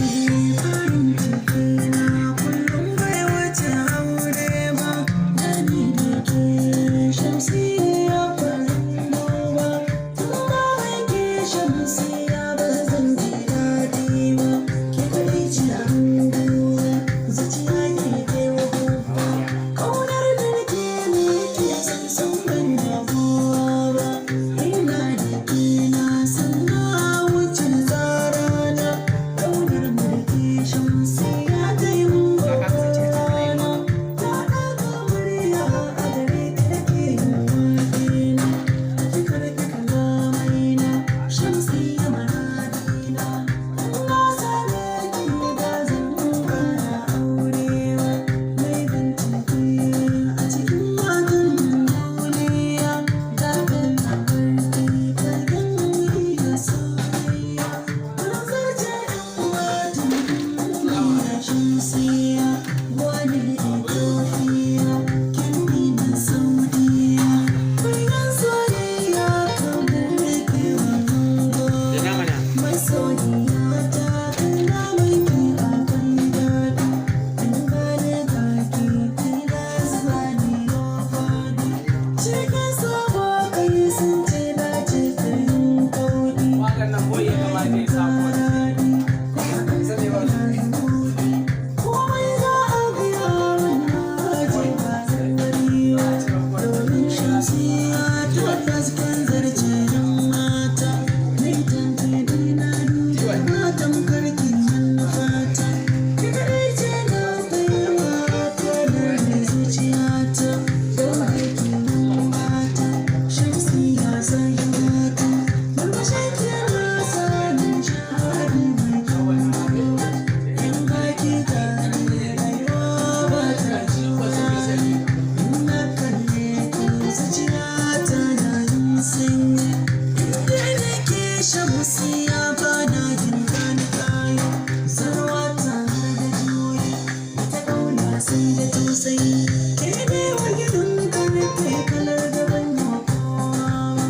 Farin ciki na kullum bai wuce aure ba, da ni da ke, Shamsiya, farin duba. Tun ba wai ke, Shamsiya, ba zan ji daɗi ba. Ke kaɗai ce anguwa, zuciya ke taimako. Ƙaunar da nake miki san san ban da kowa ba. Ina da ke na san na wuce tsarana. Ƙaunar mu da ke, Shamsiya, ta yi mun rana. Ta ɗaga murya a gare ki nake yin waƙena. Ki karɓi kalamaina, Shamsiya muradina. In na same ki ba zan ƙara aure ba. Mai bincike a cikin matan duniya, daɗin abarki fagen iya soyayya. Mun zarce 'yan matan duniya, Shamsiya. Wani Ethiopia, kin bi na Saudiya. Fagen soyayya kamar kewa. Ina mana. Masoyiya ta, kalamai ki akwai daɗi. In gane kaki tilas bani ya faɗi. Cikin sabo kai sun ce na cika yin kauɗi. Wakan nan boy ya kamata ya sa ko. Komai za a biya wannan ji ba zan bari ba. Domin Shamsiya tabbas kin zarce yan mata. Ni tantani na duba matan karki manufata. Ki kaɗai ce na baiwa kalar da zuciyata. Dole ki mun bata, Shamsiya sahibata. Murmushin ki na sa nishaɗi mai kyau. In ba ki tare, rayuwa ba ta daɗi. In na kalle ki, zuciyata na yin sanyi. Inda nake, Shamsiya, ba na yin gani kayo. Zarwa ta har da juyi, ita ƙauna sai da tausayi. Ke ne wa gidan karfe kalar gaban kowa.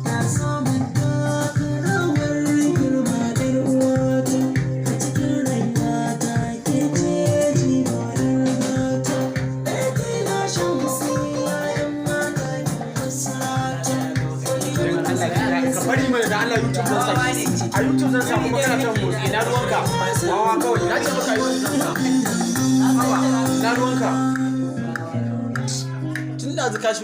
Ta so ban taka rawar girma, 'yar uwata. A cikin rayuwata ke ce jigonar gata. Ɗaya na, Shamsiya, 'yan mata kin fusata. Ka bari mana da Allah, YouTube zan sa. A YouTube zan sa kuma kana can motsi. Ina ruwanka? Wawa kawai. Na ce maka YouTube zan sa. Haba, ina ruwanka? Tun da ka